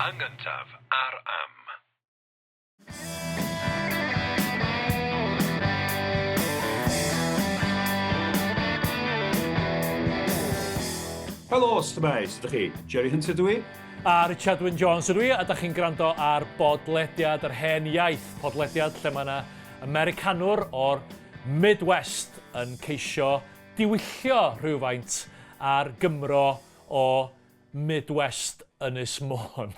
Yn gyntaf ar Am. Helo, shwmae, sut ydych chi? Jerry Hunter dw i. A Richard Wyn Jones ydw i, a da chi'n gwrando ar bodlediad yr hen iaith, podlediad lle mae yna Americanwr o'r Midwest yn ceisio diwyllio rhywfaint ar Gymro o Midwest Ynys Môn.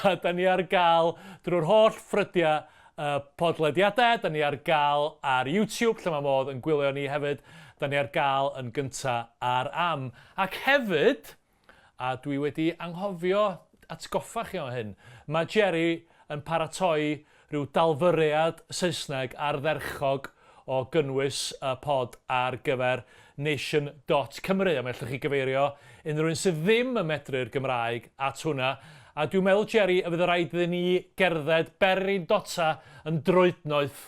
A da ni ar gael drwy'r holl ffrydiau y podlediadau, da ni ar gael ar YouTube lle mae modd yn gwylio ni hefyd, da ni ar gael yn gynta ar Am. Ac hefyd, a dwi wedi anghofio atgoffa chi o hyn, mae Jerry yn paratoi rhyw dalfyriad Saesneg ardderchog o gynnwys y pod ar gyfer Nation dot Cymru, a mi allwch chi gyfeirio unrhyw un sydd ddim yn medru'r Gymraeg at hwnna. A dwi'n meddwl, Jerry, y fydd rhaid iddyn ni gerdded berindota yn droednoeth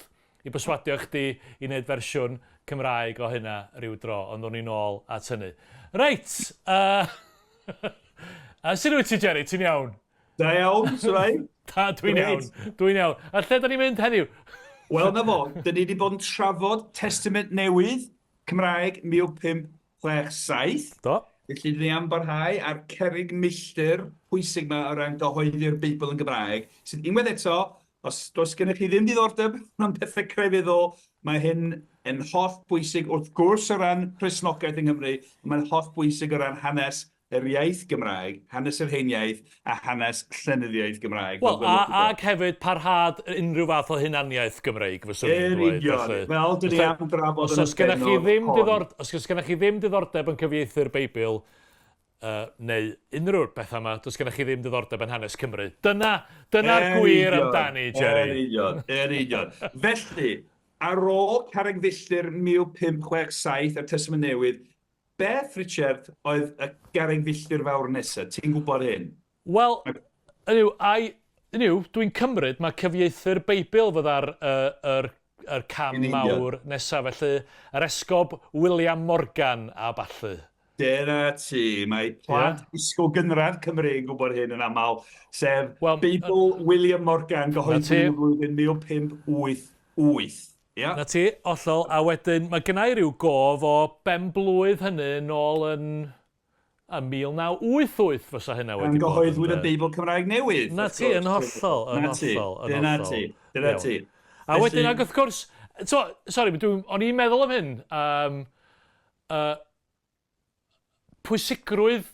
i berswadio chdi i wneud fersiwn Cymraeg o hynna ryw dro, ond ddown ni nôl at hynny. Reit, uh, uh, sut wyt ti, Jerry? Ti'n iawn? Da iawn, shwmae? Da, dwi'n iawn. Dwi'n iawn. A lle da ni'n mynd heddiw? Wel, na fo, dyn ni wedi bod yn trafod Testament Newydd, Cymraeg 1567. Do. Felly, dyn ni am barhau ar cerrig milltir pwysig yma o ran gyhoeddi'r Beibl yn Gymraeg, sydd unwaith eto, os does gennych chi ddim diddordeb mewn pethau crefyddol, mae hyn yn holl bwysig wrth gwrs o ran Cristnogaeth yng Nghymru, ond mae'n holl bwysig o ran hanes yr iaith Gymraeg, hanes yr hen iaith a hanes llenyddiaeth Gymraeg. Wel, a, ac hefyd parhad unrhyw fath o hunaniaeth Gymreig, fyswn i'n dweud. Yn union, fel dyn ni am drafod yn y bennod hon. Diddord, os oes gennych chi ddim diddordeb yn cyfieithu'r Beibl, uh, neu unrhyw beth yma, does gennych chi ddim diddordeb yn hanes Cymru. Dyna, dyna'r gwir amdani, Jerry. Yn union, yn union. Felly, ar ôl Carreg Filltir 1567 a'r Testament Newydd, Beth, Richard, oedd y garreg filltir fawr nesa? Ti'n gwybod hyn? Wel, hynny yw, ai, hynny yw, dwi'n cymryd mae cyfieithu'r Beibl fydda'r uh, yr, yr cam mawr nesa, felly yr esgob William Morgan a ballu. Dyna ti, mae plant yeah. ysgol gynradd Cymru yn gwybod hyn yn aml, sef well, Beibl William Morgan gyhoeddwyd yn y flwyddyn 1588. Ia. 'Na ti, hollol. A wedyn, mae gynna i ryw gof o ben-blwydd hynny nôl yn a 1988 fysa hynna wedi bod. Pan gyhoeddwyd y Beibl Cymraeg Newydd. 'Na ti, yn hollol, yn hollol, yn hollol. Dyna ti, dyna ti. A wedyn, ac wrth gwrs, t'mo', sori, dwi'n, o'n i'n meddwl am hyn, um, uh, pwysigrwydd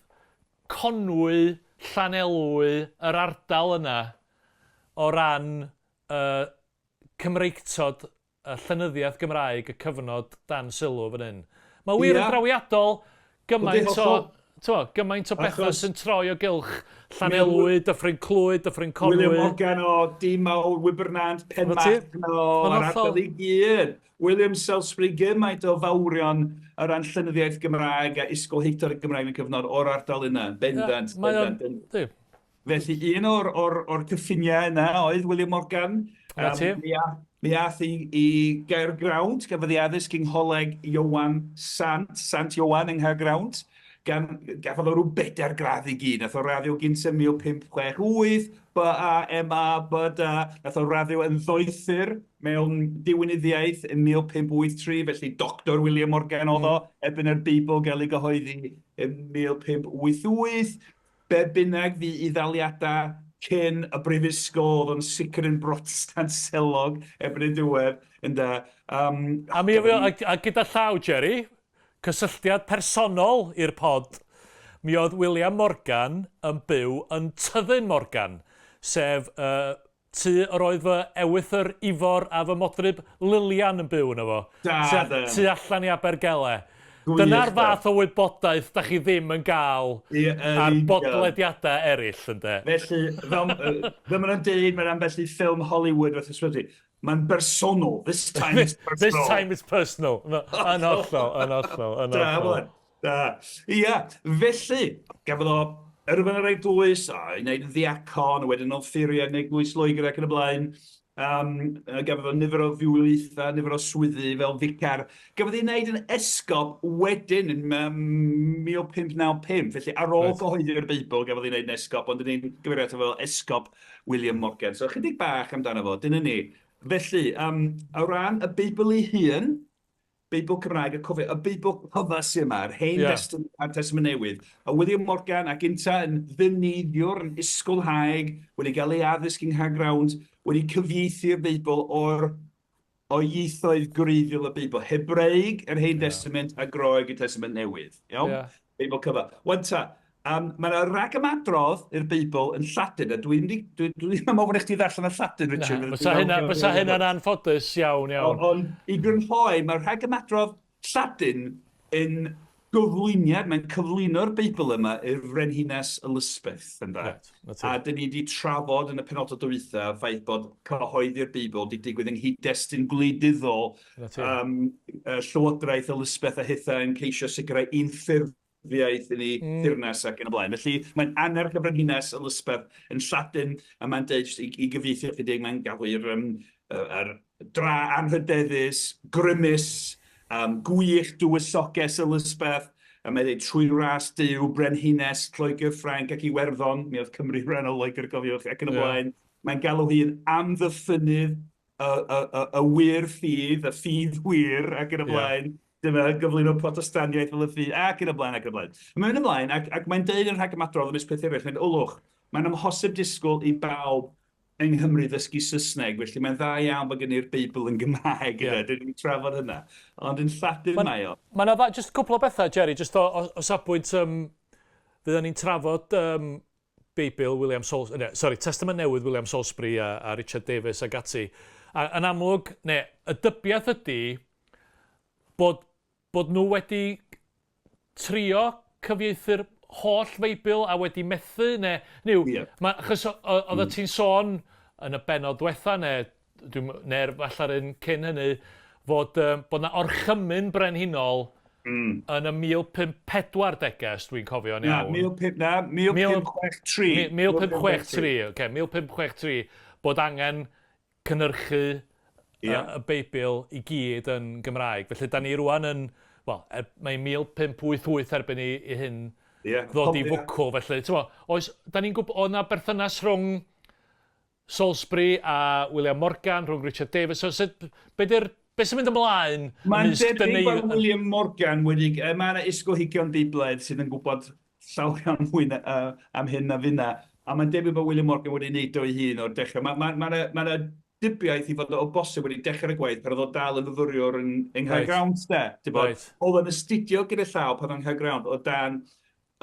Conwy, Llanelwy, yr ardal yna o ran uh, Cymreictod y llenyddiaeth Gymraeg y cyfnod dan sylw fan hyn. Mae wir yn drawiadol gymaint o, t'mo, gymaint o bethau sy'n troi o gylch Llanelwy, Dyffryn Clwyd, Dyffryn Conwy. William Morgan o Dîm Mawr, Wybrnant, Penmachno, a'r ardal i gyd. William Salisbury, gymaint o fawrion o ran llenyddiaeth Gymraeg a ysgolheictod y Gymraeg yn y cyfnod o'r ardal yna, bendant, bendant. Felly un o'r, or, or cyffiniau yna oedd William Morgan. Na ti. Mi, a, mi ath i, i Gaergrawnt, gafodd ei addysg yng Ngholeg Iowan Sant, Sant Iowan yng Nghaergrawnt, gan, gafodd o rhyw bedair gradd i gyd. Nath o raddio gyntaf 1568, BA, MA, BDA, nath o raddio yn ddoethur mewn diwinyddiaeth yn 1583, felly Doctor William Morgan oedd o, erbyn i'r Beibl gael ei gyhoeddi yn 1588. Be bynnag fu i ddaliadau cyn y brifysgol, oedd o'n sicr yn Brotestant selog erbyn y diwedd, ynde. Um, a, mi, a, a gyda llaw, Jerry, cysylltiad personol i'r pod, mi oedd William Morgan yn byw yn Tyddyn Morgan, sef uh, Tŷ yr oedd fy ewythr Ifor a fy modryb Lilian yn byw yno fo. Da de. Tu allan i Abergele. Gwych Dyna'r fath o wybodaeth da chi ddim yn gael ar bodlediadau eraill, ynde? Felly, fel, fel maen nhw'n deud, mae'n ambell i ffilm Hollywood fath ysbyty, mae'n bersonol, this time it's personal. This time it's personal. Yn hollol, yn hollol, yn hollol. Da, Da. Ia, felly, gafodd o yrfa yn yr eglwys, a i wneud yn ddiacon, a wedyn offeiriad yn Eglwys Loegr ac yn y blaen. Um, gafodd o nifer o fywoliaethau, nifer o swyddi fel ficar. Gafodd ei wneud yn esgob wedyn yn 1595, felly ar ôl right. gyhoeddi'r Beibl gafodd ei wneud yn esgob, ond yn ni'n gyfeirio ato fel esgob William Morgan. So chydig bach amdano fo, dyna ni. Felly, um, o ran y Beibl ei hun, Beibl Cymraeg, a cofio, y Beibl cyfa sy yma, yr Hen yeah. Testament a'r Testament Newydd. A William Morgan ac ynta yn ddyneiddiwr, yn ysgolhaig, wedi cael ei addysg yng Nghaergrawnt, wedi cyfieithu'r Beibl o'r o ieithoedd gwreiddiol y Beibl. Hebreig, yr Hen yeah. Testament, a Groeg, y Testament Newydd. Iawn? Yeah. Beibl cyfa. Wan ta, um, mae yna ragymadrodd i'r Beibl yn Lladin, a dwi'n dwi, dwi, dwi ddim yn ofyn i chdi ddarllen y Lladin, Richard. Na, fysa hynna, fysa hynna'n anffodus iawn, iawn. Ond on, i grynhoi, mae'r rhagymadrodd Lladin yn gyflwyniad, mae'n cyflwyno'r Beibl yma i'r Frenhines Elizabeth, ynde? Right, A dyn ni wedi trafod yn y penodau dwytha y ffaith bod cyhoeddi'r Beibl wedi digwydd yng nghyd-destun gwleidyddol um, Llywodraeth Elizabeth a hithau yn ceisio sicrhau unffurfiaeth yn ei mm. thirnas ac yn y blaen. Felly mae'n annerch y Frenhines Elizabeth yn Lladin, a mae'n dweud i, i gyfieithu ychydig, mae'n galw i'r um, yr dra anrhydeddus, grymus, um, gwych dywysoges Elizabeth, a mae'n dweud trwy ras Duw, Brenhines, Lloegr, Ffrainc ac Iwerddon, mi oedd Cymru rhan o Loegr, gofiwch, ac yn y blaen. Mae'n galw hi'n amddiffynydd y, y, y, y wir ffydd, y ffydd wir, ac yn y blaen. Yeah. Dyma gyflwyno Protestaniaeth fel y ffydd, ac yn y blaen, ac yn y blaen. Mae'n mynd ymlaen, ac, ac mae'n deud yn rhag ymadrodd ymysg peth eraill, mae'n olwch, mae'n amhosib disgwyl i bawb yng Nghymru ddysgu Saesneg, felly mae'n dda iawn bod gen i'r Beibl yn Gymraeg, yeah. dyn ni'n trafod hynna. Ond yn Lladin mae o. Mae yna just cwpl o bethau, Jerry, just o, o, o safbwynt, um, fydden ni'n trafod um, Beibl William Salisbury, ne, sorry, Testament Newydd William Salisbury a, a Richard Davies ac ati. A, yn amlwg, ne, y dybiaeth ydy bod, bod nhw wedi trio cyfieithu'r holl Feibl a wedi methu, ne, niw, yeah. ma, achos oedd mm. ti'n sôn yn y benod diwetha, ne, dwi'n, neu'r falla'r un cyn hynny, fod, um, bod na orchymyn brenhinol mm. yn y 1540au, os dwi'n cofio'n iawn. Na, 15, na, 1563. 1563, oce, 1563, bod angen cynhyrchu yeah. y Beibl i gyd yn Gymraeg. Felly, da ni rwan yn, wel, er, mae 1588 erbyn i, i hyn yeah. ddod i fwcwl, felly. Ti'n oes, da ni'n gwybod, oedd na berthynas rhwng Salisbury a William Morgan, rhwng Richard Davies. So, sut, be di'r, be sy'n mynd ymlaen Mae'n debyg bod William Morgan wedi... Mae yna ysgolheigion Beiblaidd sydd yn gwybod llawer iawn mwy na, uh, am hyn na finna. A mae'n debyg bod William Morgan wedi wneud o'i hun o'r dechrau. Mae ma, ma, ma, ma, ma dybiaeth i fod o bosib wedi dechrau'r gwaith pan oedd o dal yn fyfyriwr yn, yng Nghaergrawnt, right. de. Ti'n bod, right. Oedd yn astudio gyda llaw pan oedd yn Nghaergrawnt, o dan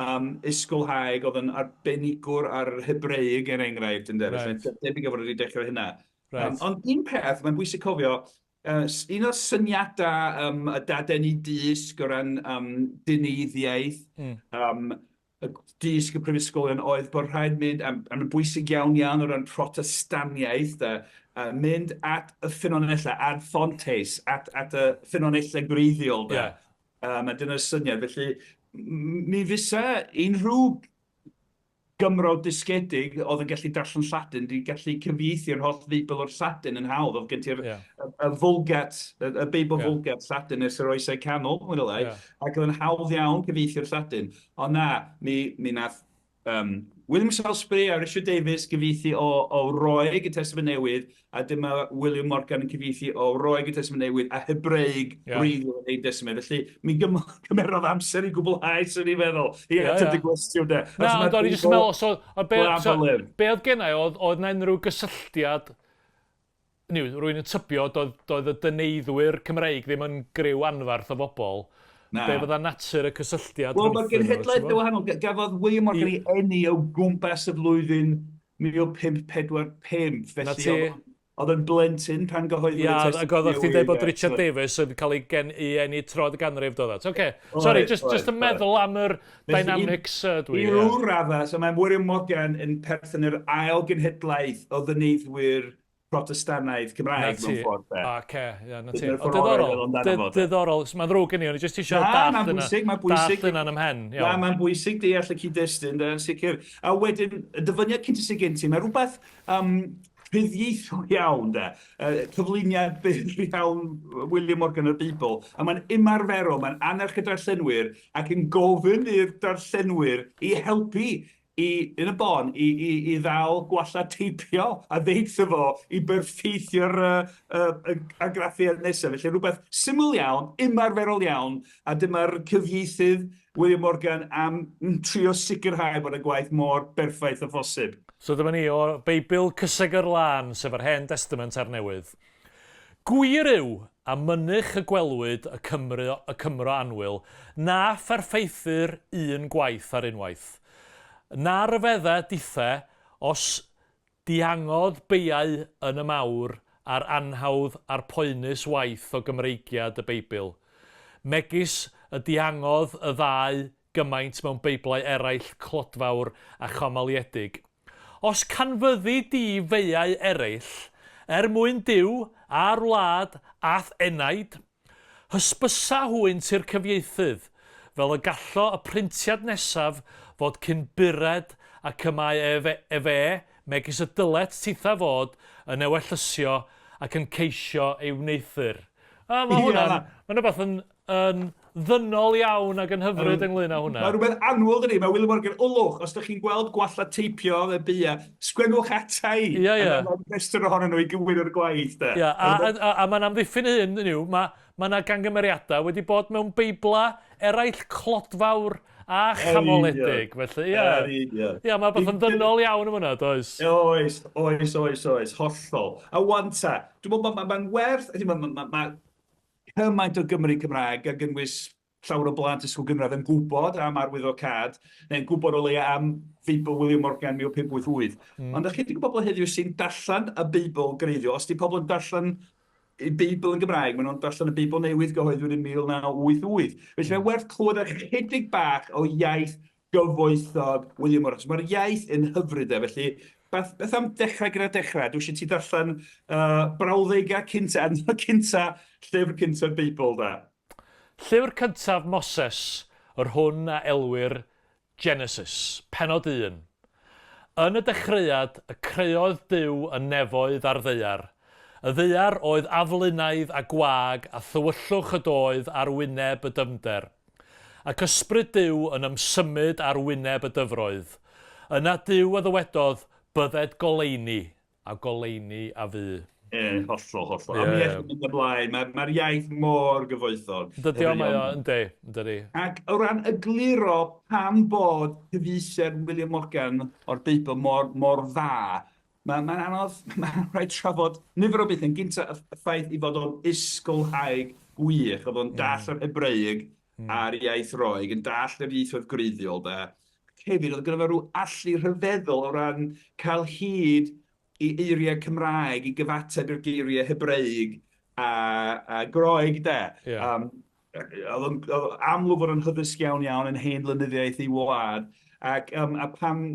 um, ysgolhaig oedd yn arbenigwr ar Hebreig, er enghraifft, ynde. Right. Felly, debyg o fod wedi dechrau hynna. Right. Um, ond un peth, mae'n bwysig cofio, uh, un o'r syniadau um, y dadeni dysg o ran um, dyneiddiaeth, mm. um, y dysg y prifysgolion oedd bod rhaid mynd, a, a mae'n bwysig iawn iawn o ran protestaniaeth, a, a mynd at y ffynonellau, ad fontes, at, at y ffynonellau gwreiddiol. Yeah. Um, a dyna'r syniad. Felly, mi fysa unrhyw Gymro dysgedig oedd yn gallu darllen Lladin, di gallu cyfieithu'r holl Feibl o'r Lladin yn hawdd. Oedd gen ti'r yeah. y, y Vulgate, y, y Beibl yeah. Vulgate Lladin ers yr oesau canol, mwy neu lai, yeah. ac oedd yn hawdd iawn cyfieithu'r Lladin. Ond na, mi, mi nath um, William Salisbury a Richard Davies gyfieithu o, o Roeg y Testament Newydd, a dyma William Morgan yn cyfieithu o Roeg y Testament Newydd a Hebreig yeah. wreiddiol yr Hen Testament. Felly, mi gym cymerodd amser i gwblhau, swn i'n meddwl, i yeah, ateb yeah. dy gwestiwn de. Na, ond o'n i jyst yn meddwl, so, be, so, be oedd gennau, oedd, oedd na unrhyw gysylltiad Hynny yw, rwy'n yn tybio doedd, doedd y dyneiddwyr Cymreig ddim yn griw anferth o bobl. Na. Be fydda natur y cysylltiad Wel, mae'r genhedlaeth yn wahanol. Gafodd William Morgan ei eni o gwmpas y flwyddyn 1545, felly oedd oedd yn blentyn pan gyhoeddwyd y Testament. Ia, ac oedd chdi'n dweud bod Richard Davies yn cael ei, gen, ei eni troad y ganrif, doedd o. Oce, sorry, just, just yn meddwl am yr dynamics dwi. I ryw raddau, so mae William Morgan yn perthyn i'r ail genhedlaeth o ddyneiddwyr Protestannaidd Cymraeg mewn ffordd de. Oce, ia, na ti. O, diddorol, diddorol. Mae'n ddrwg gen i, o'n i jyst eisiau dallt yna. Mae'n bwysig, dallt yna'n ymhen. Na, mae'n bwysig deall y cyd-destun, de, yn sicr. A wedyn, y dyfyniad cynta sydd gen ti, mae rhywbeth um, rhyddieithol iawn, de. Cyflwyniad byr iawn William Morgan o'r Beibl, a mae'n ymarferol, mae'n annerch y darllenwyr ac yn gofyn i'r darllenwyr i helpu i, yn y bôn, i, i, i ddal gwallau teipio a ddeitha fo i berffeithio'r uh, uh, argraffiad nesaf. Felly rhywbeth syml iawn, ymarferol iawn, a dyma'r cyfieithydd William Morgan am trio sicrhau bod y gwaith mor berffaith â phosib. So dyma ni, o Beibl Cysegr Lân, sef yr Hen Destament a'r Newydd. Gwir yw, a mynych y gwelwyd y Cymry, y Cymro annwyl, na pherffeithir un gwaith ar unwaith. Na ryfedda dithe, os dihangodd beiau yn y mawr a'r anhawdd a'r poenus waith o Gymreigiad y Beibl, megis y dihangodd y ddau gymaint mewn Beiblau eraill clodfawr a chamaliedig. Os canfyddi di feiau ereill, er mwyn Duw a'r wlad a'th enaid, Hysbysa hwynt i'r cyfieithydd, fel y gallo y printiad nesaf fod cyn bured ac y mae ef, efe, megis y dylet titha fod, yn ewyllysio ac yn ceisio ei wneuthur. A mae hwnna'n, mae'n rhywbeth yn, yn ddynol iawn ac yn hyfryd ynglyn â hwnna. Mae rhywbeth annwyl dydi, mae William Morgan, olwch, os ydych chi'n gweld gwallau teipio y bia, sgwennwch ata i. Ia, ia. A mae'n rhestr ohonyn nhw i gywiro'r gwaith, de. Ia, a, a, a, a mae'n amddiffyn hyn, hynny yw, mae ma 'na gangymeriadau wedi bod mewn Beiblau eraill clodfawr a chamoledig, felly, ia. Ia, mae rhywbeth yn ddynol iawn yn hwnna, does? Oes, oes, oes, oes, hollol. A wan ta, dwi'n meddwl mae'n ma, ma werth, mae ma, ma, ma cymaint o Gymry Cymraeg, gan gynnwys llawer o blant ysgol gynradd yn gwybod am arwyddocâd, neu'n gwybod o leia am Feibl William Morgan 1588. Ond ychydig o bobl heddiw sy'n darllen y Beibl greiddiol. Os 'di pobl yn darllen y Beibl yn Gymraeg, maen nhw'n darllen y Beibl Newydd gyhoeddwyd yn 1988. Felly mae'n werth clywed ychydig bach o iaith gyfoethog William Morris. Mae'r iaith yn hyfryd e, felly beth, beth am dechrau gyda dechrau? Dwi eisiau ti ddarllen brawddegau cynta, adnod cynta, llyfr cynta'r Beibl da. Llyfr cyntaf Moses, yr hwn a elwir Genesis, pennod 1. Yn y dechreuad y creodd Duw y nefoedd a'r ddaear. Y ddaear oedd aflunaidd a gwag a thywyllwch ydoedd ar wyneb y dyfnder. Ac Ysbryd Duw yn ymsymud ar wyneb y dyfroedd. Yna Duw a ddywedodd, Bydded goleuni, a goleuni a fu. Ie, hollol, hollol. A mi ellwn mynd ymlaen, mae'r mae iaith mor gyfoethog. Dydy o, mae o, yndi, yndi. Ac o ran egluro pam bod cyfieithiad William Morgan o'r Beibl mor, mor dda, Mae'n ma anodd, mae'n rhaid trafod nifer o bethau. Yn gyntaf, y ffaith i fod o'n ysgolhaig gwych, oedd o'n dall yr Hebraeg a'r iaith Roeg, yn dall yr ieithoedd gwreiddiol, de. Hefyd, oedd gynno fo rhyw allu rhyfeddol o ran cael hyd i eiriau Cymraeg i gyfateb i'r geiriau Hebraeg a, a Groeg, de. Yeah. Oedd o'n amlwg fod o'n hyddysg iawn iawn yn hen lenyddiaeth ei wlad, ac um, a pan,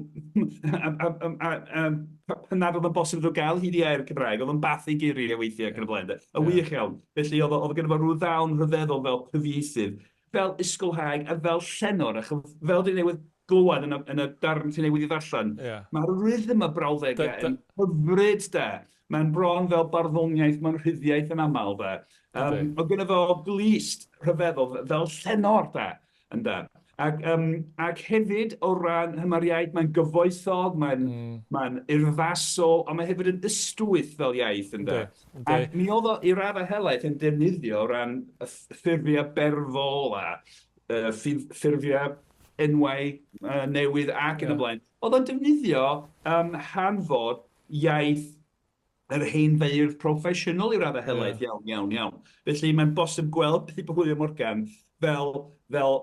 a, a, a, a, a, pan nad oedd yn bosib iddo gael hyd i air Cymraeg, oedd o'n bathu geiriau weithiau ac yn y blaen. De. Y wych iawn. Felly oedd, oedd gynno fo rhyw ddawn rhyfeddol fel cyfieithydd, fel ysgolhaig a fel llenor, achos fel dwi newydd glywed yn y, yn y darn ti newydd i ddarllen, mae'r rhythm y brawddegau yn hyfryd, de. Mae'n bron fel barddoniaeth mewn rhyddiaith yn aml, de. Um, oedd gynno fo glust rhyfeddol fel llenor, de, ynde. Ac, um, ac hefyd o ran mae'r iaith, mae'n gyfoethog, mae'n mm. mae urddasol, ond mae hefyd yn ystwyth fel iaith, ynde. Ac mi oedd o i raddau helaeth yn defnyddio o ran y ffurfiau berfol a uh, ffurfiau enwau uh, newydd ac yn y blaen. Oedd o'n defnyddio um, hanfod iaith yr hen feirdd proffesiynol i raddau helaeth iawn, iawn, iawn. Felly mae'n bosib gweld Pip William Morgan fel, fel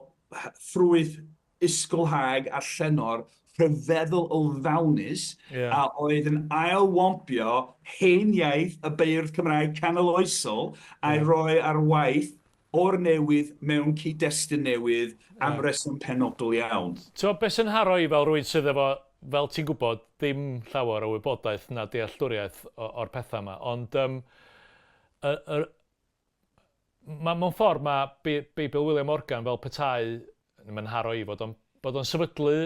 ffrwyth ysgolhaig a llenor rhyfeddol o ddawnus a oedd yn ail-wampio hen iaith y beirdd Cymraeg canoloesol a'i roi ar waith o'r newydd mewn cyd-destun newydd am reswm penodol iawn. T'mo' be' sy'n nharo i fel rywun sydd efo, fel ti'n gwybod, dim llawer o wybodaeth na dealltwriaeth o o'r petha 'ma, ond yym y yr ma' mewn ffordd ma' Bi- Beibl William Morgan fel petai, mae'n nharo i fod o'n bod o'n sefydlu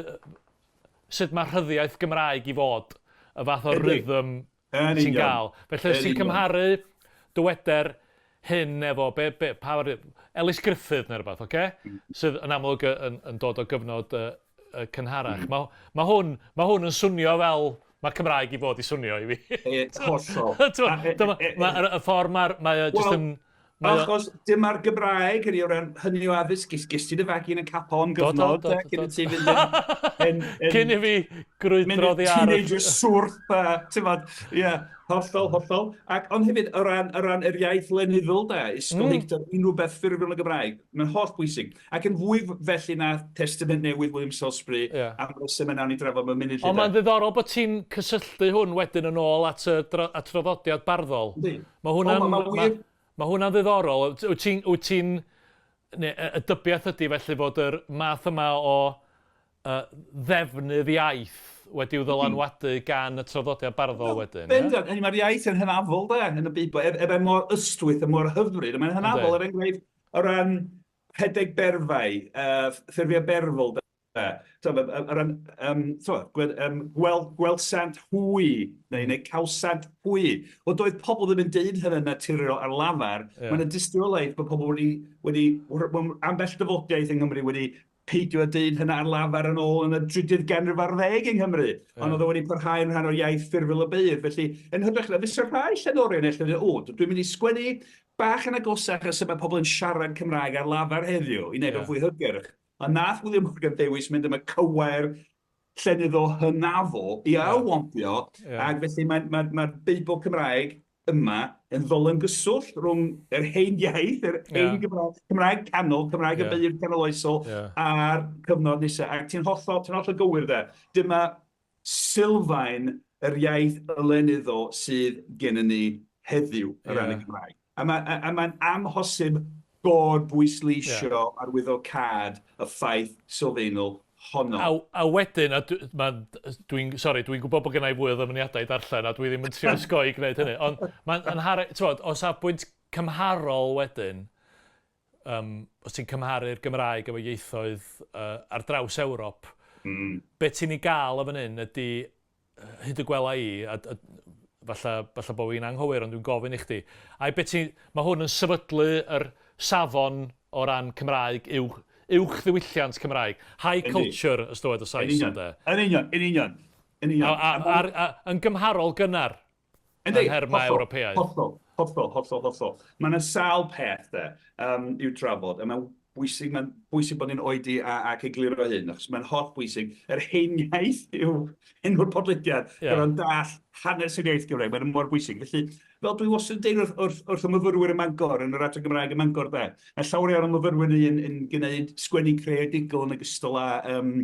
sut ma' rhyddiaith Gymraeg i fod, y fath o rhythm. Ti'n gael. Felly, os ti'n cymharu, dyweder, hyn efo, be, be, pa, Elis Gruffydd neu rhywbeth, oce? Okay? Sydd yn amlwg yn, yn dod o gyfnod uh, cynharach. Mae, mae, hwn, mae hwn yn swnio fel mae Cymraeg i fod i swnio i fi. E, hollol. Dyma, mae, y ffordd mae'r, mae just yn... Mae Achos dyma'r Gymraeg, hynny o ran hynny o addysg, ges, ges ti dy fagu yn y capel am gyfnod, do, do, do, cyn i ti fynd yn... yn, cyn i fi grwydro ddi ar... Teenager swrth, a, ti'n fod, ie, hollol, hollol. Ac, ond hefyd, o ran, o ran yr iaith lenyddol, de, ysgolheictod, unrhyw beth ffurfiol yn y Gymraeg, mae'n holl bwysig. Ac yn fwy felly na Testament Newydd William Salisbury, yeah. am resymau nawn ni drafod mewn munud. Ond mae'n ddiddorol bod ti'n cysylltu hwn wedyn yn ôl at y at traddodiad barddol. Mae hwnna'n ma, ma, ma hwnna'n ddiddorol. Wyt ti'n... Wyt ti'n neu, y dybiaeth ydy felly fod yr math yma o uh, ddefnydd iaith wedi'w ddylanwadu gan y traddodiad barddol wedyn. Bendant, yeah? Mae'r iaith yn hynafol de, yn y Beibl, er, er mor ystwyth a mor hyfryd, mae'n hynafol er enghraifft o ran rhedeg berfau, uh, ffurfiau berfol, de. So, o ran, um, so, gwed, um, gwel, gwelsant hwy, neu, neu cawsant hwy. Wel, doedd pobl ddim yn deud hynny'n naturiol ar lafar. Yeah. Mae yna dystiolaeth bod pobl wedi, wedi, ambell dyfodiaeth yng Nghymru wedi peidio â deud hynna ar lafar yn ôl yn y drydydd ganrif ar ddeg yng Nghymru, yeah. ond oedd o wedi parhau yn rhan o'r iaith ffurfiol y beirdd. Felly, yn hytrach na fysa rhai llenorion ella dweud, o, dwi'n mynd i sgwennu bach yn agosach at sut mae pobl yn siarad Cymraeg ar lafar heddiw, i wneud yeah. o'n fwy hygyrch. Ond nath William Morgan ddewis mynd am y cywair llenyddol hynafol i ailwampio, yeah. ac felly mae'r mae, mae, mae Beibl Cymraeg yma yn ddolen gyswllt rhwng yr hen iaith, yr hen yeah. Gymraeg, Cymraeg canol, Cymraeg yeah. y beirdd canoloesol, yeah. a'r cyfnod nesaf. Ac ti'n hollol, ti'n hollol gywir de. Dyma sylfaen yr iaith lenyddol sydd gennym ni heddiw o ran y Gymraeg. A mae'n a, a mae amhosib gor-bwysleisio yeah. arwyddocâd y ffaith sylfaenol honno. A, a wedyn, a dwi'n, dwi sori, dwi'n gwybod bod gennau fwy o ddyfyniadau i darllen a dwi ddim yn trio osgoi gwneud hynny, ond mae'n hare, ti'n o safbwynt cymharol wedyn, um, os ti'n cymharu'r Gymraeg efo ieithoedd uh, ar draws Ewrop, be ti'n ei gael o fan hyn ydy, hyd y gwela i, a, a falle, falle bod fi'n anghywir, ond dwi'n gofyn i chdi, ai be ti, mae hwn yn sefydlu yr safon o ran Cymraeg uwch, uwch ddiwylliant Cymraeg, high culture, os dywed y Sais, ynde? Yn union, yn union. Yn union. A, a, a, a, yn gymharol gynnar. Yndi, yn nhermau Ewropeaidd. Hollol, hollol, hollol, hollol. Mae yna sawl peth de, um, i'w drafod, a mae'n bwysig, mae'n bwysig bod ni'n oedi a, ac egluro hyn, achos mae'n holl bwysig. Yr hen iaith yw enw'r podlediad, yeah. gyda'n dall hanes yr iaith Gymraeg, mae'n mor bwysig. Felly, fel dwi wastad yn deud wrth, wrth, wrth y myfyrwyr ym Mangor, yn yr adran Gymraeg ym Mangor, de, mae llawer iawn o myfyrwyr ni yn, yn gwneud sgwennu creadigol yn ogystal â um,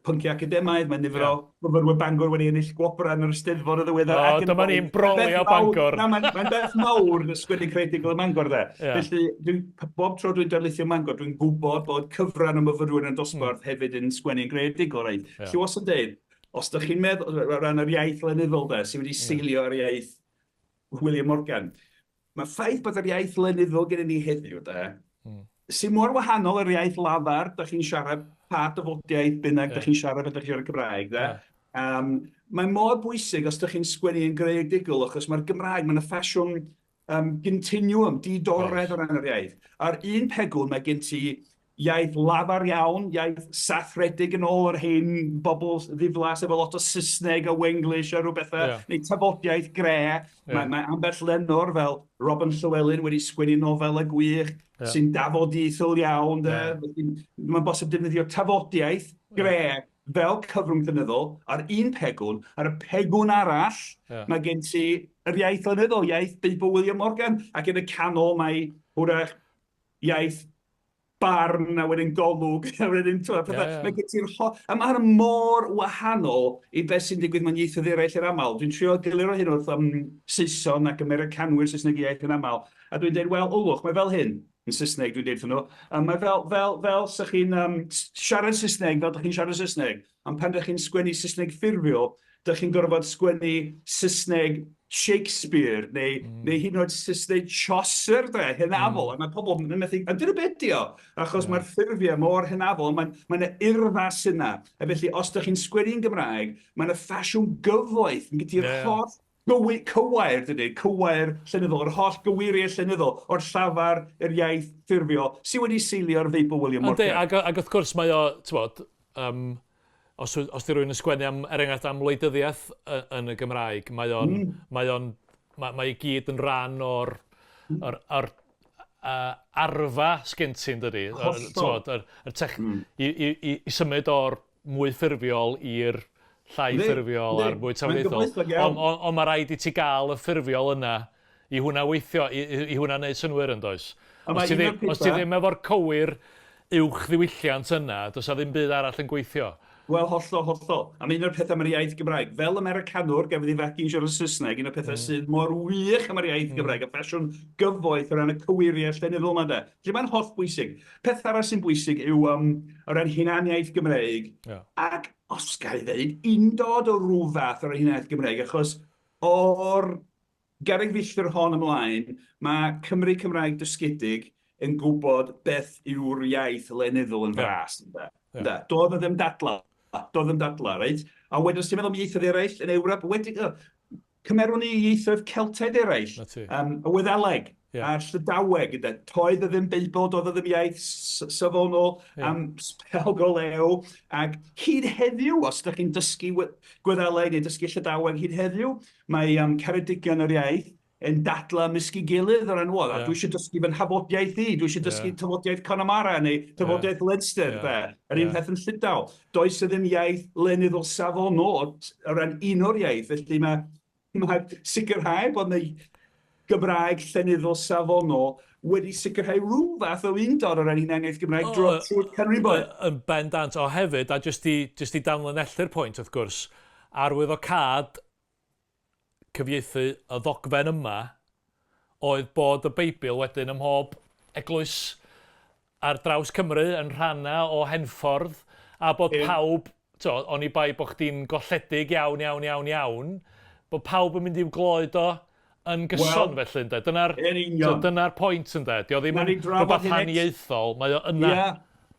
pynciau academaidd, mae nifer o myfyrwyr Bangor wedi ennill gwobrau yn yr Eisteddfod y ddiweddar. O, dyma ni'n brolio Bangor. Na, mae'n mae beth mawr yn ysgrifennu creadigol ym Mangor, de. Yeah. Felly, dwi, bob tro dwi'n darlithio Mangor, dwi'n gwybod bod cyfran o myfyrwyr yn dosbarth mm. hefyd yn sgwennu'n greadigol, reit. Yeah. Felly, os yn dweud, os ydych chi'n meddwl, o ran yr iaith lenyddol, de, sydd wedi seilio ar iaith William Morgan, Mae'r ffaith bod yr iaith lenyddol gennym ni heddiw, de, mm. sy'n mor wahanol i'r iaith lafar, da chi'n siarad pa dyfodiaeth bynnag yeah. da chi'n siarad, ydych chi'n siarad Cymraeg, de. Yeah. Um, mae mor bwysig os ydych chi'n sgwennu yn greadigol, achos mae'r Gymraeg, mae'n y ffasiwn um, continuum, didoredd o ran yr iaith. Ar un pegwn mae gen ti iaith lafar iawn, iaith sathredig yn ôl yr hen bobl ddiflas efo lot o Saesneg a Wenglish a rhyw bethau, yeah. neu tafodiaeth gre. Yeah. Mae, mae ambell lenor fel Robin Llywelyn wedi sgwennu nofel y gwych yeah. sy'n dafodiaethol iawn. De. Yeah. Mae'n bosib defnyddio tafodiaeth gre yeah. fel cyfrwng llenyddol ar un pegwn, ar y pegwn arall yeah. mae gen ti yr iaith lenyddol, iaith Beibl William Morgan, ac yn y canol mae hwrach iaith barn a wedyn golwg a wedyn t'mod petha... Ie ie. ...mae gen ti'r ho-... A ma' hwnna mor wahanol i beth sy'n digwydd mewn ieithoedd eraill yn aml. Dwi'n trio egluro hyn wrth um, Saeson ac Americanwyr Saesneg iaith yn aml, a dwi'n dweud, wel, ylwch, mae fel hyn, yn Saesneg dwi'n dweud wrthyn nhw, a mae fel, fel, fel sa chi'n um, siarad Saesneg fel dych chi'n siarad Saesneg, ond pan dych chi'n sgwennu Saesneg ffurfiol, dych chi'n gorfod sgwennu Saesneg Shakespeare neu, mm. neu hyd yn oed Saesneg Chaucer, de, hynafol. Mm. A mae pobl yn methu... A dyna beth di o, achos yeah. mae'r ffurfiau mor hynafol, mae'n mae yna urddas yna. A felly, os dych chi'n sgwennu'n Gymraeg, mae yna ffasiwn gyfoeth, yn gyda'r yeah. holl Gywi, cywair, dydy, cywair llenyddol, yr holl gyweiriau llenyddol, o'r llafar i'r iaith ffurfiol, sydd wedi seilio ar Feibl William Yndi, Morgan. ac, ac wrth gwrs mae o, t'mod, um, os, os di rhywun yn sgwennu am, er enghraifft, am wleidyddiaeth yn y Gymraeg, mae o'n, mm. mae o'n, mae, mae i gyd yn rhan o'r, mm. or, or, uh, arfa sgyn ti, yn dydi? Hollol. Yr, yr tech, mm. i, i, i, i symud o'r mwy ffurfiol i'r llai ffurfiol a'r mwy tafodieithol. Ond on, on mae rhaid i ti gael y ffurfiol yna i hwnna weithio, i, i, i hwnna wneud synwyr yn does. Os ti, ddim, os ti ddim efo'r cywir uwch ddiwylliant yna, does 'na ddim byd arall yn gweithio. Wel, hollol, hollol. A mae un o'r pethau am yr iaith Gymraeg, fel Americanwr, gafodd ei fagu'n siarad Saesneg, un o'r pethau mm. sydd mor wych am yr iaith mm. Gymraeg, y ffasiwn gyfoeth o ran y cyweiriau llenyddol yma de. Felly mae'n holl bwysig. Peth arall sy'n bwysig yw um, o ran hunaniaeth Gymreig, yeah. ac os ga i ddeud, undod o rhyw fath o ran hunaniaeth Gymreig, achos o'r garreg filltir hon ymlaen, mae Cymry Cymraeg dysgedig yn gwybod beth yw'r iaith lenyddol yn fras. Yeah. Yeah. Doedd o ddim dadla. Doedd ddim dadla, reit? A wedyn, os ti'n meddwl am ieithoedd eraill yn Ewrop, wedi, cymerwn ni ieithoedd Celtaidd eraill, um, y Wyddeleg, yeah. a'r Llydaweg, ynde. Toedd o ddim Beibl, doedd o ddim iaith safonol yeah. am sbel go lew, ac hyd heddiw, os ydych chi'n dysgu Gwyddeleg neu dysgu Llydaweg hyd heddiw, mae um, Ceredigion yr iaith yn dadla ymysg ei gilydd o ran, wel, yeah. dwi eisiau dysgu fy nhafodiaeth i, dwi eisiau dysgu yeah. tafodiaeth Connemara neu tafodiaeth yeah. Leinster, yeah. de. Yr un yeah. peth yn Llydaw. Does y ddim iaith lenyddol safonol o ran un o'r iaith, felly mae, mae sicrhau bod yna Gymraeg llenyddol safonol wedi sicrhau rhyw fath o undod o ran hunaniaeth Gymraeg oh, dro, trwy'r canrifoedd. Yn bendant, o hefyd, a jyst i, jyst i danlinellu'r pwynt wrth gwrs, arwyddocâd cyfieithu y ddogfen yma oedd bod y Beibl wedyn ym mhob eglwys ar draws Cymru yn rhannau o Henffordd a bod pawb, t'o', oni bai bod chdi'n golledig iawn, iawn, iawn, iawn, bod pawb yn mynd i'w gloed o yn gyson Wel, felly ynde? Dyna'r yn union. dyna'r pwynt ynde? Dio ddim Wnawn yn ni drafod rhywbeth hyn eto. haniaethol, mae o yna. Ia,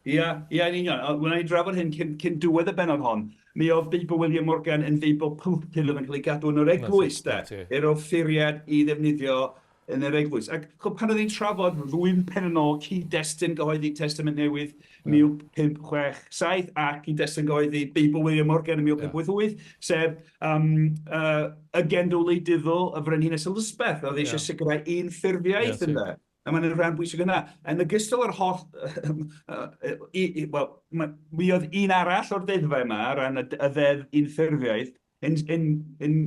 ia, ia, yn union. Wnawn ni drafod hyn cyn, cyn diwedd y bennod hon. Mi oedd Beibl William Morgan yn Feibl pulpud oedd yn cael ei gadw yn yr eglwys, de. Yr offeiriad i ddefnyddio yn yr eglwys. Ac ch'od, pan oedd hi'n trafod ddwy pen yn ôl cyd-destun gyhoeddi Testament Newydd 1567 a cyd-destun gyhoeddi Beibl William Morgan yn 1588, sef um, uh, agenda wleidyddol y Frenhines Elizabeth, oedd eisiau sicrhau un ffurfiaeth ynddo. A mae'n rhan bwysig yna. Yn ogystal â'r holl... Wel, mi oedd un arall o'r deddfau yma, ar ran y, y ddeddf unffurfiaeth, yn, yn, yn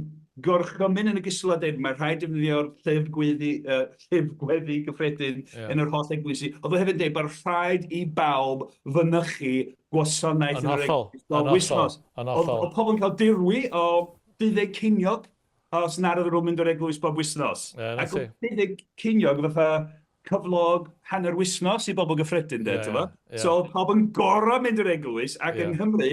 gorchymyn yn ogystal â dweud mae rhaid defnyddio'r llyfr gweddi, uh, llyfr gweddi gyffredin yeah. yn yr holl eglwysi. Oedd o hefyd yn dweud bod rhaid i bawb fynychu gwasanaeth yn yr eglwys bob wythnos. Oedd pobl yn cael dirwy o 12 ceiniog os nad oedden nhw'n mynd o'r eglwys bob wythnos. Yeah, Ac oedd 12 ceiniog fatha cyflog hanner wythnos i bobl gyffredin, de, yeah, yeah, yeah. So oedd pawb yn gorau mynd i'r eglwys, ac yeah. yng Nghymru,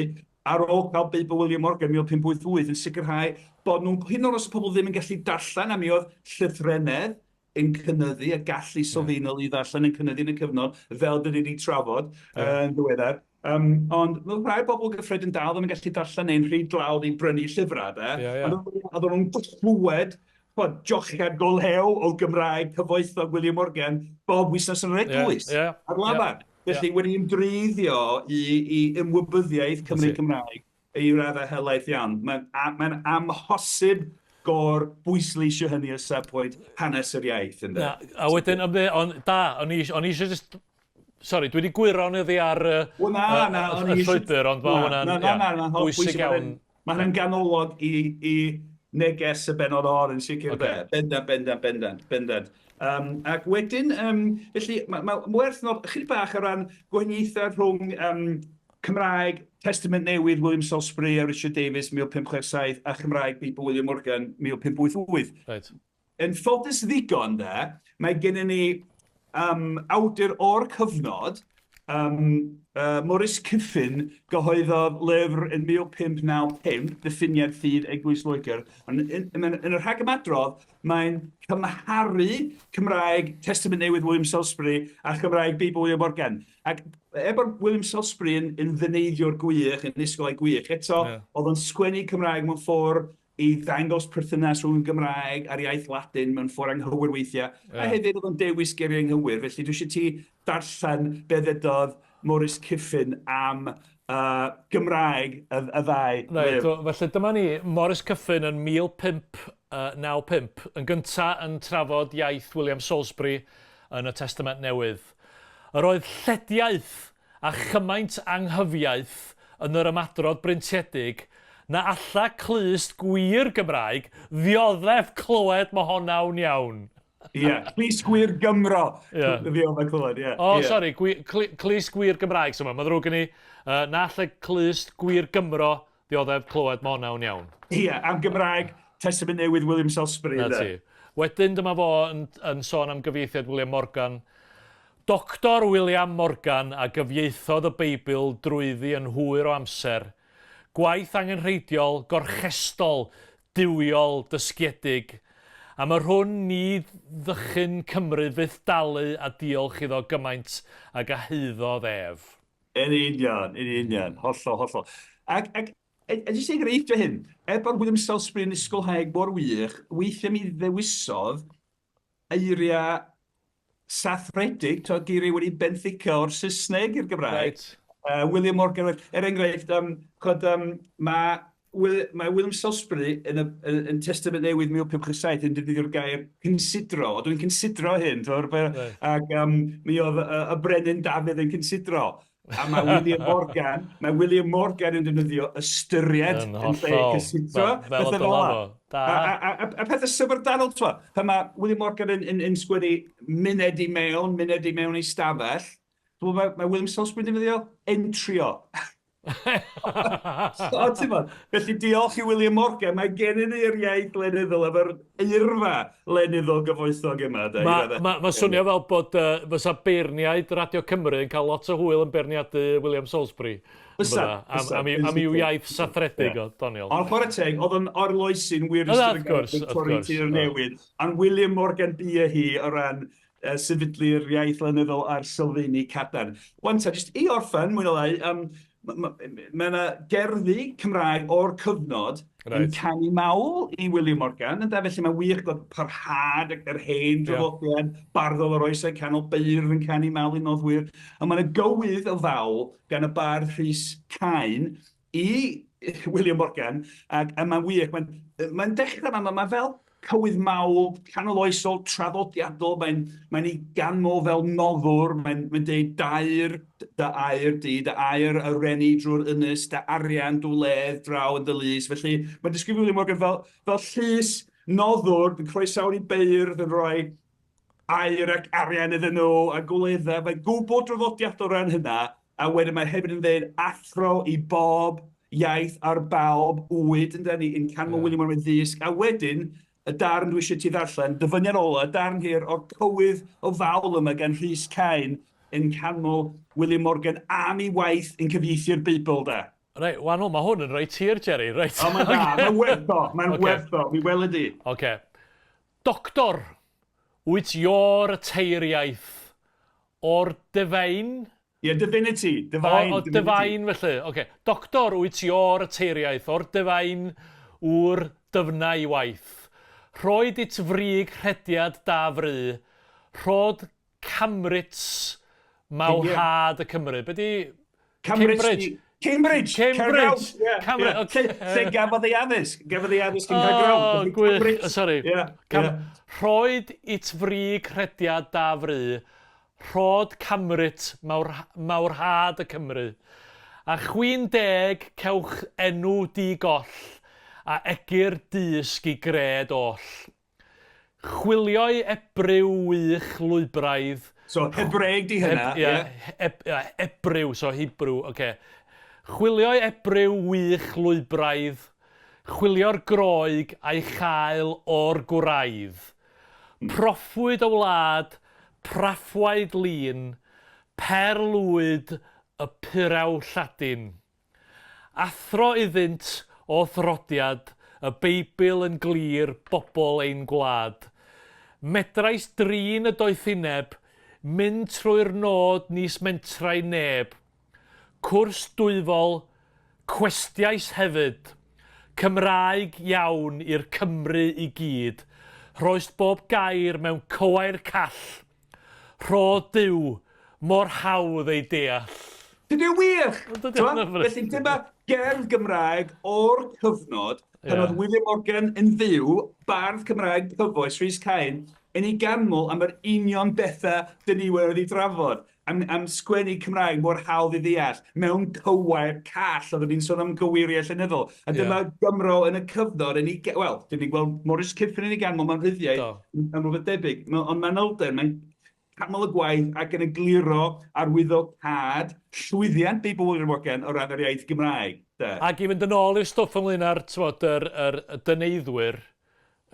ar ôl cael Beibl William Morgan 1588 yn sicrhau bod nhw'n, hyd yn oed os oedd pobl ddim yn gallu darllen, a mi oedd llythrennedd yn cynyddu, y gallu sylfaenol i ddarllen yn cynyddu yn y cyfnod, fel dyn ni wedi trafod yeah. yn ddiweddar. Um, ond mae rhai bobl gyffredin dal ddim yn gallu darllen neu'n rhy dlawd i brynu llyfrau, de. Yeah, yeah. Ond oedden nhw'n clywed ch'mod, jochiad go lew o Gymraeg cyfoethog William Morgan bob wythnos yn yr eglwys. Yeah, yeah, ar lafar. Yeah. Felly yeah. wedi ymdreiddio i, i ymwybyddiaeth Cymru Cymraeg i raddau helaeth iawn. Mae'n mae amhosib gor bwysleisio hynny o safbwynt hanes yr iaith. Ynde? Na, a wedyn, on, da, o'n i, on i eisiau just Sorry, dwi wedi gwyro ni ar y, well, na, na, y, y llwybr, ond mae hwnna'n bwysig iawn. Mae hwnna'n ganolog i, i neges y bennod hon yn sicr okay. de. Bendant, bendant, bendant, bendant. Um, ac wedyn, um, felly, mae ma werth nod chydig bach o ran gwahaniaethau rhwng um, Cymraeg, Testament Newydd William Salisbury a Richard Davies 1567 a Chymraeg Beibl William Morgan 1588. Right. Yn ffodus ddigon, de, mae gennym ni um, awdur o'r cyfnod, um, uh, Maurice Kyffin, gyhoeddodd lyfr yn 1595, Diffiniad Ffydd Eglwys Loegr. Ond yn, yn, yn, yn y rhagymadrodd, mae'n cymharu Cymraeg Testament Newydd William Salisbury a Chymraeg Beibl William Morgan. Ac er bod William Salisbury yn, yn ddyneiddiwr gwych, yn ysgolhaig gwych, eto yeah. oedd o'n sgwennu Cymraeg mewn ffordd i ddangos perthynas rhwng y Gymraeg a'r iaith Ladin mewn ffordd anghywir weithiau, yeah. a hefyd oedd o'n dewis geiriau anghywir, felly dwi eisiau ti darllen be ddedodd Morris Kyffin am Gymraeg y, y ddau. Reit, felly dyma ni, Morris Kyffin yn 1595, yn gyntaf yn trafod iaith William Salisbury yn y Testament Newydd. Yr oedd llediaeth a chymaint anghyfiaith yn yr ymadrodd breintiedig na alla clust gwir Gymraeg ddioddef clywed mohonawn iawn. Ie, clust gwir Gymro ddioddef clywed, ie. O, sori, clust gwir Gymraeg, so mae'n ddrwg gen i. Na alla clust gwir Gymro ddioddef clywed mohonawn iawn. Ie, am Gymraeg Testament Newydd William Salisbury. Na ti. Wedyn dyma fo yn, yn sôn am gyfieithiad William Morgan. Doctor William Morgan a gyfieithodd y Beibl drwyddi yn hwyr o amser. Gwaith angenrheidiol, gorchestol, duwiol, dysgiedig. Am yr hwn ni ddychyn Cymru fyth dalu a diolch iddo gymaint ag a haeddodd ef. Yn union, yn union, hollol, hollol. Ac, ac a, a jyst enghreifftiau hyn, er bod William Salisbury yn ysgolhaig mor wych, weithiau mi ddewisodd eiriau sathredig, to, geiriau wedi benthyca o'r Saesneg i'r Gymraeg. Right. William Morgan, er enghraifft, chod, mae mae William Salisbury yn y yn, yn Testament Newydd 1567 yn defnyddio'r gair considro. Dwi'n considro hyn, twr, right. ac mi oedd y, y brenin Dafydd yn considro. A mae William Morgan, mae William Morgan yn defnyddio ystyried yn lle cysidro. Fel y dyla fo. Da. A, a, a, a pethau syfrdanol, twa, pan mae William Morgan yn, yn, yn sgwennu myned i mewn, myned i mewn i stafell, mae, mae William Salisbury yn defnyddio entrio. So, ti'n bod? Felly diolch i William Morgan, mae gennym ni'r iaith lenyddol efo'r eirfa lenyddol gyfoethog yma. Mae ma, ma swnio fel bod uh, fysa beirniaid Radio Cymru yn cael lot o hwyl yn beirniadu William Salisbury. Fysa, am, am, am, am i'w iaith sathredig yeah. o, doniol. Ond chwarae teg, oedd yn arloesi'n wir ystod y Torri Tir Newydd. Ond William Morgan bu hi o ran sefydlu'r iaith lenyddol a'r sylfeini cadarn. Wan ta, jyst i orffen, mwy na lai, um, mae yna gerddi Cymraeg o'r cyfnod right. yn canu mawl i William Morgan, ynde? Felly mae'n wych gweld parhad yr hen draddodiad yeah. barddol o'r oesau canol, beirdd yn canu mawl i noddwyr. A mae yna gywydd o fawl gan y bardd Rhys Cain i William Morgan, ac a mae'n wych, mae'n mae dechrau, mae'n ma fel cywydd mawl, canoloesol, traddodiadol, mae'n mae ei ganmol fel noddwr, mae'n mae deud dair, dy air di, dy air y reni drwy'r ynys, dy arian dwledd draw yn dy lys. Felly mae'n disgrifio William Morgan fel, fel llys noddwr, yn croesawu beirdd, yn rhoi aur ac arian iddyn nhw a gwledda. Mae'n gwbl draddodiadol o ran hynna, a wedyn mae hefyd yn dweud athro i bob iaith ar bawb wyd, yn ni, yn canmol yeah. William Morgan ddysg, a wedyn y darn dwi eisiau ti ddarllen, dyfyniad ola, y darn hir o'r cywydd o fawl yma gan Rhys Cain yn canmol William Morgan am ei waith yn cyfieithu'r Beibl, da. Reit, wahanol, mae hwn yn reit hir, Jerry, reit. O, mae'n dda, mae'n werth o, mae'n okay. werth o, mi weled di. Oce. Okay. Doctor, wyt ior y teiriaith o'r dyfain? Ie, yeah, divinity, divine. O, o divine felly, oce. Okay. Doctor, wyt ior y teiriaith o'r dyfain ŵr dyfna i waith. Rhoed it frig rhediad da fry, rhod Cambridge, mawrhad y Cymru. Be di... Cambridge. Cambridge! Cambridge! Cambridge! Okay. Lle gafodd ei addysg? Gafodd ei addysg yn Caergrawnt. Oh, gwych. Sorry. Yeah, Cam yeah. Rhoed it frig rhediad da fry, rhod Cambridge, mawr, mawrhad y Cymru. A chwi'n deg cewch enw di goll, a egyr dysg i gred oll. Chwilio'i ebryw wych lwybraidd. So, Hebraeg di hynna, ie? Ie, ebryw, so Hebrew, oce. Chwilio'i ebryw wych lwybraidd, chwilio'r Groeg a'i chael o'r gwraidd. Proffwyd y wlad, praffwaid lun, perl lwyd y puraw Lladin. Athro iddynt o throdiad y Beibl yn glir bobl ein gwlad. Medrais drin y doethineb, mynd trwy'r nod nis mentrai neb. Cwrs dwyfol, cwestiais hefyd. Cymraeg iawn i'r Cymry i gyd, rhoist bob gair mewn cywair call, rho Duw, mor hawdd ei deall. Dydy o'n wych! Dydy o'n hyfryd. Felly dyma gerdd Gymraeg o'r cyfnod pan oedd William Morgan yn fyw, bardd Cymraeg cyfoes, Rhys Cain, yn ei ganmol am yr union bethau dyn ni wedi drafod. Am, am sgwennu Cymraeg mor hawdd i ddeall, mewn cywair call, oeddwn ni'n sôn am gyweiriau llenyddol. A dyma yeah. Gymro yn y cyfnod, yn ei, wel, dyn ni'n gweld Morris Kyffin yn ei ganmol mewn rhyddiaith, am rhywbeth debyg. Ond manylder, mae'n canmol y gwaith ac yn egluro arwyddocâd llwyddiant Beibl William Morgan o ran yr iaith Gymraeg. De. Ac i fynd yn ôl i'r stwff ynglyn â'r, tywod, yr, yr, y dyneiddwyr,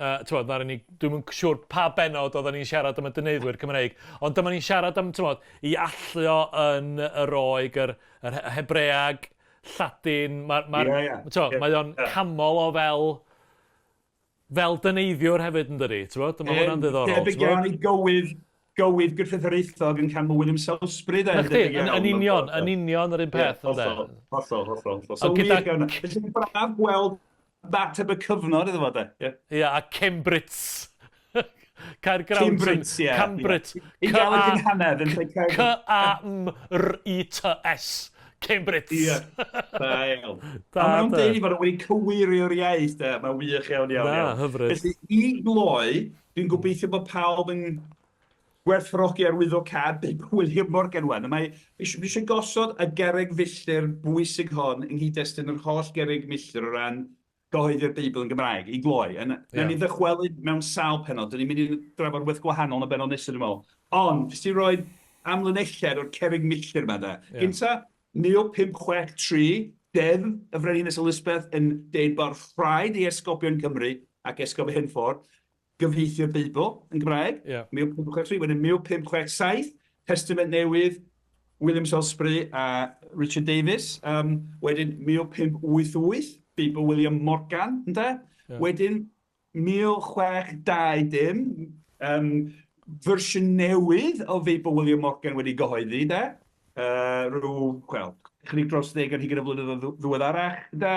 Uh, tywod, ddaru ni, dwi'm yn siŵr pa bennod oedden ni'n siarad am y dyneiddwyr Cymreig, ond dyma ni'n siarad am, tywod, i allu o yn y Roeg, yr, yr Hebreag, Lladin, mae'r, ma yeah, yeah. Tywod, yeah, mae o'n yeah. camol o fel, fel dyneiddiwr hefyd yn dydi, tywod, mae hwnna'n ddiddorol. Debyg iawn i gywydd, gywydd Griffith yr Eithog yn canmol William Salisbury, de. Na chdi, yn, yn union, yn union yr un peth, yeah, hollol, hollol, hollol. So, gyda... Felly, braf gweld Ateb y cyfnod iddo fo, de. Ie, yeah, a Cambridge. Caergrawnt. Cambridge, ie. Cambridge. I gael y gynghanedd yn lle Caer... C-A-M-R-I-T-S. Cambridge. Ie. Da iawn. Da, A maen nhw'n deud i fod wedi cywirio'r iaith, de. Mae'n wych iawn, iawn, iawn. Na, hyfryd. Felly, i gloi, dwi'n gobeithio bod pawb yn gwerthfawrogi arwyddocâd Beibl William Morgan wan. A mae eisiau, eisiau gosod y gerrig filltir bwysig hon yng nghyd-destun yr holl gerrig milltir o ran gyhoeddi'r Beibl yn Gymraeg, i gloi. Yn, yeah. Nawn ni ddychwelyd mewn sawl pennod, dyn ni'n mynd i drafod rhywbeth gwahanol yn y bennod nesaf, dwi'n meddwl. Ond, jyst i roi amlinelliad o'r cerrig milltir yma, da. Yeah. Gynta, 1563, Deddf y Frenhines Elizabeth yn deud bod rhaid i esgobion Cymru ac Esgob Henffordd gyfieithu'r Beibl yn Gymraeg, yeah. 1563, wedyn 1567, Testament Newydd, William Salisbury a Richard Davies, um, wedyn 1588, Beibl William Morgan, ynde? Yeah. Wedyn 1620, um, fersiwn newydd o Feibl William Morgan wedi gyhoeddi, de? Uh, rhyw, wel, chydig dros ddeg ar hugain o flynyddoedd ddiweddarach, de?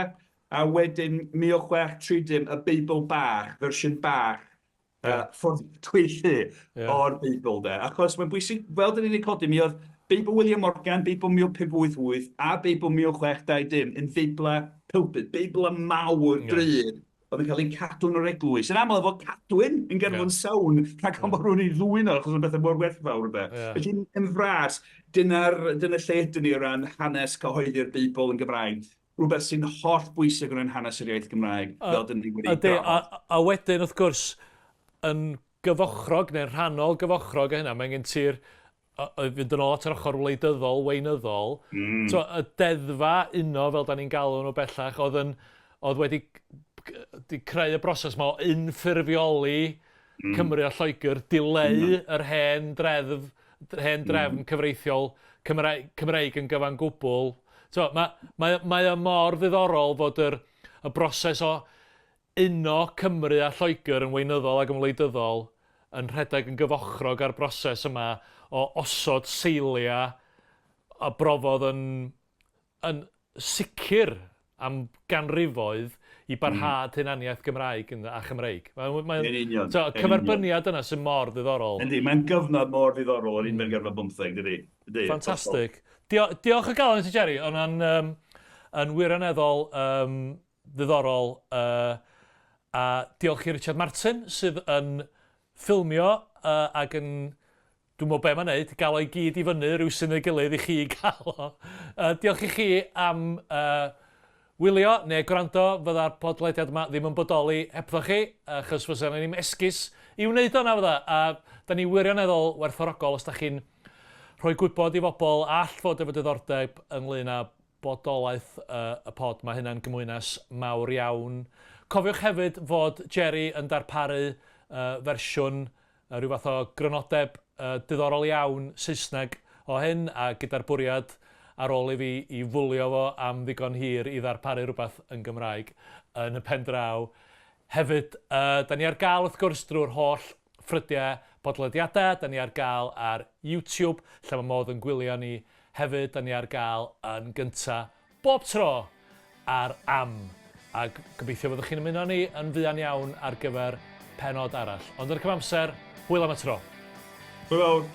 A wedyn 1630, y Beibl bach, fersiwn bach, yeah. ffordd twyllu yeah. o'r Beibl, de. Achos mae'n bwysig, fel dyn ni wedi codi, mi oedd Beibl William Morgan, Beibl 1588 a Beibl 1620 yn Feiblau pulpit, Beiblau mawr yeah. drud, oedd yn cael eu cadw yn yr eglwys. Yn aml efo cadwyn yn gerfod yeah. sawn, rhag ofn bod rhywun i ddwyn o, achos o'n bethau mor werthfawr. De. Yeah. Felly, yn fras, dyna'r dyna lle ydyn ni o ran hanes cyhoeddi'r Beibl yn Gymraeg. Rhywbeth sy'n holl bwysig o ran hanes yr iaith Gymraeg, fel dyn ni wedi drafod. A, a wedyn, wrth gwrs, yn gyfochrog neu'n rhannol gyfochrog â hynna, mae gen ti'r fynd yn ôl at yr ochr wleidyddol, weinyddol, mm. So, y deddfa uno, fel da ni'n galw nhw bellach, oedd, yn, oedd wedi di creu y broses yma o unffurfioli mm. Cymru a Lloegr, dileu mm. yr hen dreddf, hen drefn mm. cyfreithiol Cymreig, Cymreig yn gyfan gwbl. So, mae, mae, mae o mor ddiddorol fod yr, y broses o uno Cymru a Lloegr yn weinyddol ac yn wleidyddol yn rhedeg yn gyfochrog â'r broses yma o osod seiliau a brofodd yn, yn sicr am ganrifoedd i barhad mm. hunaniaeth Gymraeg a Chymreig. Mae'n, mae, yn union. So, y cyferbyniad yna sy'n mor ddiddorol. Yndi, mae'n gyfnod mor ddiddorol o'r unfed ganrif ar bymtheg, dydy? Yndi. Ffantastig. Dio, diolch o galon i ti, Jerry. O'n um, yn wirioneddol um, ddiddorol. Uh, a diolch i Richard Martin sydd yn ffilmio uh, ac yn Dwi'm yn gwybod be mae'n neud, gael o i gyd i fyny rywsut neu gilydd i chi gael o. Uh, diolch i chi am uh, wylio neu gwrando, fydda'r podlediad yma ddim yn bodoli hebddo chi, achos fysa yna ddim esgus i wneud o na fydda. A da ni wirioneddol werthfawrogol os da chi'n rhoi gwybod i bobl all fod efo diddordeb ynglyn â bodolaeth uh, y pod. Mae hynna'n gymwynas mawr iawn. Cofiwch hefyd fod Jerry yn darparu uh, fersiwn rhyw fath o grynodeb diddorol iawn Saesneg o hyn, a gyda'r bwriad ar ôl i fi i fwlio fo am ddigon hir i ddarparu rhywbeth yn Gymraeg yn y pen draw. Hefyd, uh, da ni ar gael wrth gwrs drwy'r holl ffrydiau podlediadau, da ni ar gael ar YouTube, lle mae modd yn gwylio ni hefyd, da ni ar gael yn gynta bob tro ar am. Ac gobeithio fyddwch chi'n ymuno â ni yn fuan iawn ar gyfer pennod arall. Ond yn y cyfamser, hwyl am y tro. Hwyl fawr.